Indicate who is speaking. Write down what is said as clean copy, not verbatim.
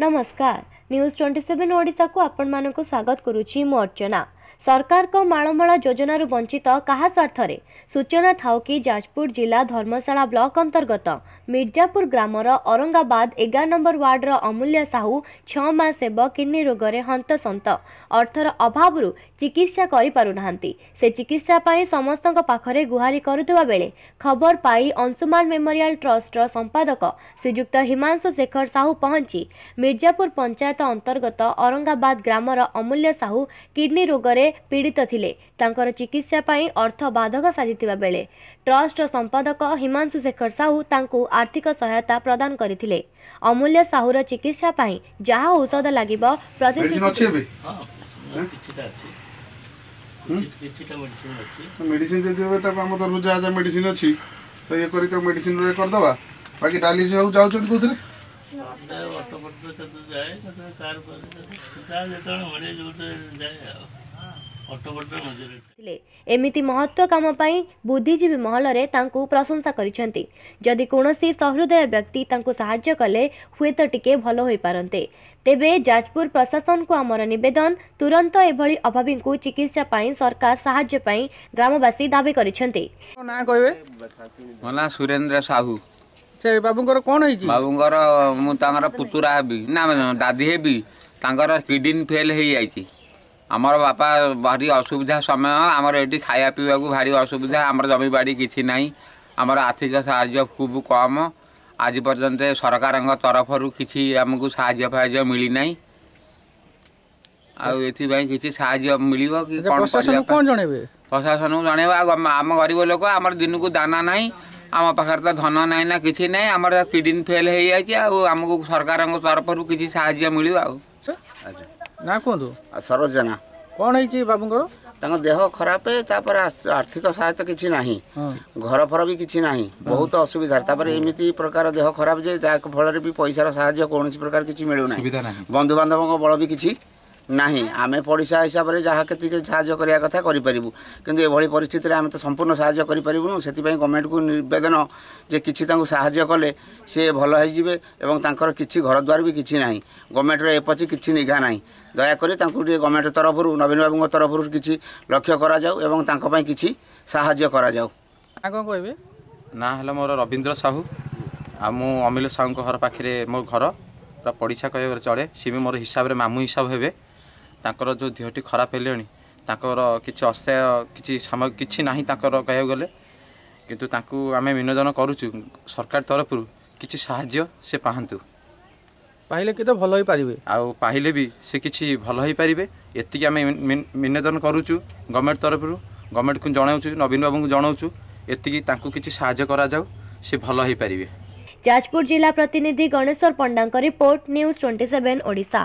Speaker 1: ନମସ୍କାର, ନ୍ୟୁଜ୍ 27 ଓଡ଼ିଶାକୁ ଆପଣମାନଙ୍କୁ ସ୍ୱାଗତ କରୁଛି ମୁଁ ଅର୍ଚ୍ଚନା। ସରକାରଙ୍କ ମାଳମାଳ ଯୋଜନାରୁ ବଞ୍ଚିତ କାହା ସ୍ୱାର୍ଥରେ? ସୂଚନା ଥାଉ କି ଯାଜପୁର ଜିଲ୍ଲା ଧର୍ମଶାଳା ବ୍ଲକ ଅନ୍ତର୍ଗତ ମିର୍ଜାପୁର ଗ୍ରାମର ଔରଙ୍ଗାବାଦ 11 ନମ୍ବର ୱାର୍ଡର ଅମୂଲ୍ୟ ସାହୁ 6 ମାସ ହେବ କିଡନୀ ରୋଗରେ ହନ୍ତସନ୍ତ, ଅର୍ଥର ଅଭାବରୁ ଚିକିତ୍ସା କରିପାରୁନାହାନ୍ତି। ସେ ଚିକିତ୍ସା ପାଇଁ ସମସ୍ତଙ୍କ ପାଖରେ ଗୁହାରି କରୁଥିବା ବେଳେ ଖବର ପାଇ ଅଂଶୁମାନ ମେମୋରିଆଲ ଟ୍ରଷ୍ଟର ସମ୍ପାଦକ ଶ୍ରୀଯୁକ୍ତ ହିମାଂଶୁ ଶେଖର ସାହୁ ପହଞ୍ଚି ମିର୍ଜାପୁର ପଞ୍ଚାୟତ ଅନ୍ତର୍ଗତ ଔରଙ୍ଗାବାଦ ଗ୍ରାମର ଅମୂଲ୍ୟ ସାହୁ କିଡନୀ ରୋଗରେ ପୀଡ଼ିତ ଥିଲେ। ତାଙ୍କର ଚିକିତ୍ସା ପାଇଁ ଅର୍ଥ ବାଧକ ସାଜିଥିବା ବେଳେ ଟ୍ରଷ୍ଟର ସମ୍ପାଦକ ହିମାଂଶୁ ଶେଖର ସାହୁ ତାଙ୍କୁ ଆର୍ଥିକ ସହାୟତା ପ୍ରଦାନ କରିଥିଲେ। ଅମୂଲ୍ୟ ସାହୁର ଚିକିତ୍ସା ପାଇଁ ଯାହା ଔଷଧ ଲାଗିବ
Speaker 2: ମେଡିସିନ ଅଛି
Speaker 1: ପ୍ରତିଶ୍ରୁତି
Speaker 2: ଏବେ?
Speaker 3: ହଁ, କିଛିଟା ଅଛି, କିଛିଟା ମେଡିସିନ ଅଛି।
Speaker 2: ମେଡିସିନ ଯଦି ଏବେ ତାକୁ ଆମ ତରଫରୁ ଯାହା ଯାହା ମେଡିସିନ ଅଛି ତ ଇଏ କରି ତାକୁ ମେଡିସିନ ଇଏ କରିଦେବା। ବାକି ଡାଇଲିସିସ୍ ହେବାକୁ ଯାଉଛନ୍ତି କୋଉଥିରେ?
Speaker 3: ଅଟୋ ଫଟୋ କେତେ ଯାଏ, କେତେ କାର ଫାର, ଯାହା ଯେତେବେଳେ ମିଳେ ଯୋଉଥିରେ ଯାଏ, ଆଉ ଅଟୋ ଫଟୋ ମଝିରେ
Speaker 1: ଥିଲେ। ଏମିତି ମହତ୍ତ୍ୱ କାମ ପାଇଁ ବୁଦ୍ଧିଜୀବୀ ମହଲରେ ତାଙ୍କୁ ପ୍ରଶଂସା କରିଛନ୍ତି। ଯଦି କୌଣସି ସହୃଦୟ ବ୍ୟକ୍ତି ତାଙ୍କୁ ସାହାଯ୍ୟ କଲେ ହୁଏତ ଟିକେ ଭଲ ହୋଇପାରନ୍ତେ। ତେବେ ଯାଜପୁର ପ୍ରଶାସନକୁ ଆମର ନିବେଦନ, ତୁରନ୍ତ ଏଭଳି ଅଭାବୀଙ୍କୁ ଚିକିତ୍ସା ପାଇଁ ସରକାର ସାହାଯ୍ୟ ପାଇଁ ଗ୍ରାମବାସୀ ଦାବି କରିଛନ୍ତି।
Speaker 4: ନାଁ କହିବେ?
Speaker 5: ମୋ ନାଁ ସୁରେନ୍ଦ୍ର ସାହୁ।
Speaker 4: ସେ ବାବୁଙ୍କର କ'ଣ ହେଇଛି?
Speaker 5: ବାବୁଙ୍କର ମୁଁ ତାଙ୍କର ପୁତୁରା ହେବି ନା ଦାଦି ହେବି। ତାଙ୍କର କିଡନୀ ଫେଲ୍ ହେଇଯାଇଛି। ଆମର ବାପା ଭାରି ଅସୁବିଧା ସମୟ, ଆମର ଏଠି ଖାଇବା ପିଇବାକୁ ଭାରି ଅସୁବିଧା। ଆମର ଜମି ବାଡ଼ି କିଛି ନାହିଁ, ଆମର ଆର୍ଥିକ ସାହାଯ୍ୟ ଖୁବ୍ କମ୍। ଆଜି ପର୍ଯ୍ୟନ୍ତ ସରକାରଙ୍କ ତରଫରୁ କିଛି ଆମକୁ ସାହାଯ୍ୟ ଫାହାଯ୍ୟ ମିଳିନାହିଁ। ଆଉ ଏଥିପାଇଁ କିଛି ସାହାଯ୍ୟ ମିଳିବ କି
Speaker 4: ଆଚ୍ଛା,
Speaker 5: କ'ଣ
Speaker 4: ପ୍ରଶାସନକୁ
Speaker 5: କରିବା?
Speaker 4: କ'ଣ ଜଣେଇବେ?
Speaker 5: ପ୍ରଶାସନକୁ ଜଣେଇବା, ଆଉ ଆମ ଗରିବ ଲୋକ, ଆମର ଦିନକୁ ଦାନା ନାହିଁ, ଆମ ପାଖରେ ତ ଧନ ନାହିଁ ନା କିଛି ନାହିଁ। ଆମର କିଡନୀ ଫେଲ୍ ହେଇଯାଇଛି, ଆଉ ଆମକୁ ସରକାରଙ୍କ ତରଫରୁ କିଛି ସାହାଯ୍ୟ ମିଳିବ ଆଉ।
Speaker 6: ଆଚ୍ଛା,
Speaker 4: ନାଁ କୁହନ୍ତୁ।
Speaker 6: ଆଉ ସରୋଜ ଜେନା।
Speaker 4: କ'ଣ ହେଇଛି ବାବୁଙ୍କର?
Speaker 6: ତାଙ୍କ ଦେହ ଖରାପ, ତାପରେ ଆର୍ଥିକ ସହାୟତା କିଛି ନାହିଁ, ଘର ଫର ବି କିଛି ନାହିଁ, ବହୁତ ଅସୁବିଧା। ତାପରେ ଏମିତି ପ୍ରକାର ଦେହ ଖରାପ ଯେ ଯାହା ଫଳରେ ବି ପଇସାର ସାହାଯ୍ୟ କୌଣସି ପ୍ରକାର କିଛି ମିଳୁନାହିଁ, ବନ୍ଧୁବାନ୍ଧବଙ୍କ ବଳ ବି କିଛି ନାହିଁ। ଆମେ ପଡ଼ିଶା ହିସାବରେ ଯାହା କେତିକି ସାହାଯ୍ୟ କରିବା କଥା କରିପାରିବୁ, କିନ୍ତୁ ଏଭଳି ପରିସ୍ଥିତିରେ ଆମେ ତ ସମ୍ପୂର୍ଣ୍ଣ ସାହାଯ୍ୟ କରିପାରିବୁନୁ। ସେଥିପାଇଁ ଗଭର୍ଣ୍ଣମେଣ୍ଟକୁ ନିବେଦନ ଯେ କିଛି ତାଙ୍କୁ ସାହାଯ୍ୟ କଲେ ସେ ଭଲ ହେଇଯିବେ। ଏବଂ ତାଙ୍କର କିଛି ଘର ଦ୍ୱାର ବି କିଛି ନାହିଁ, ଗଭର୍ଣ୍ଣମେଣ୍ଟର ଏ ପଛେ କିଛି ନିଘା ନାହିଁ। ଦୟାକରି ତାଙ୍କୁ ଟିକେ ଗଭର୍ଣ୍ଣମେଣ୍ଟ ତରଫରୁ, ନବୀନ ବାବୁଙ୍କ ତରଫରୁ କିଛି ଲକ୍ଷ୍ୟ କରାଯାଉ ଏବଂ ତାଙ୍କ ପାଇଁ କିଛି ସାହାଯ୍ୟ କରାଯାଉ।
Speaker 4: ନାଁ କ'ଣ କହିବେ?
Speaker 7: ନାଁ ହେଲା ମୋର ରବୀନ୍ଦ୍ର ସାହୁ, ଆଉ ମୁଁ ଅମିଲ ସାହୁଙ୍କ ଘର ପାଖରେ ମୋ ଘର, ପୁରା ପଡ଼ିଶା କହିବାକୁ ଚଳେ। ସିଏ ବି ମୋର ହିସାବରେ ମାମୁଁ ହିସାବ ହେବେ। ତାଙ୍କର ଯେଉଁ ଦେହଟି ଖରାପ ହେଲେଣି, ତାଙ୍କର କିଛି ଅସହାୟ କିଛି କିଛି ନାହିଁ ତାଙ୍କର କହିବାକୁ ଗଲେ। କିନ୍ତୁ ତାଙ୍କୁ ଆମେ ନିବେଦନ କରୁଛୁ, ସରକାର ତରଫରୁ କିଛି ସାହାଯ୍ୟ ସେ ପାଆନ୍ତୁ।
Speaker 4: ପାଇଲେ କେତେ ଭଲ ହେଇପାରିବେ?
Speaker 7: ଆଉ ପାଇଲେ ବି ସେ କିଛି ଭଲ ହେଇପାରିବେ, ଏତିକି ଆମେ ନିବେଦନ କରୁଛୁ ଗଭର୍ଣ୍ଣମେଣ୍ଟ ତରଫରୁ। ଗଭର୍ଣ୍ଣମେଣ୍ଟକୁ ଜଣାଉଛୁ, ନବୀନ ବାବୁଙ୍କୁ ଜଣାଉଛୁ ଏତିକି, ତାଙ୍କୁ କିଛି ସାହାଯ୍ୟ କରାଯାଉ, ସେ ଭଲ ହେଇପାରିବେ।
Speaker 1: ଯାଜପୁର ଜିଲ୍ଲା ପ୍ରତିନିଧି ଗଣେଶ୍ୱର ପଣ୍ଡାଙ୍କ ରିପୋର୍ଟ, ନ୍ୟୁଜ୍ 27 ଓଡ଼ିଶା।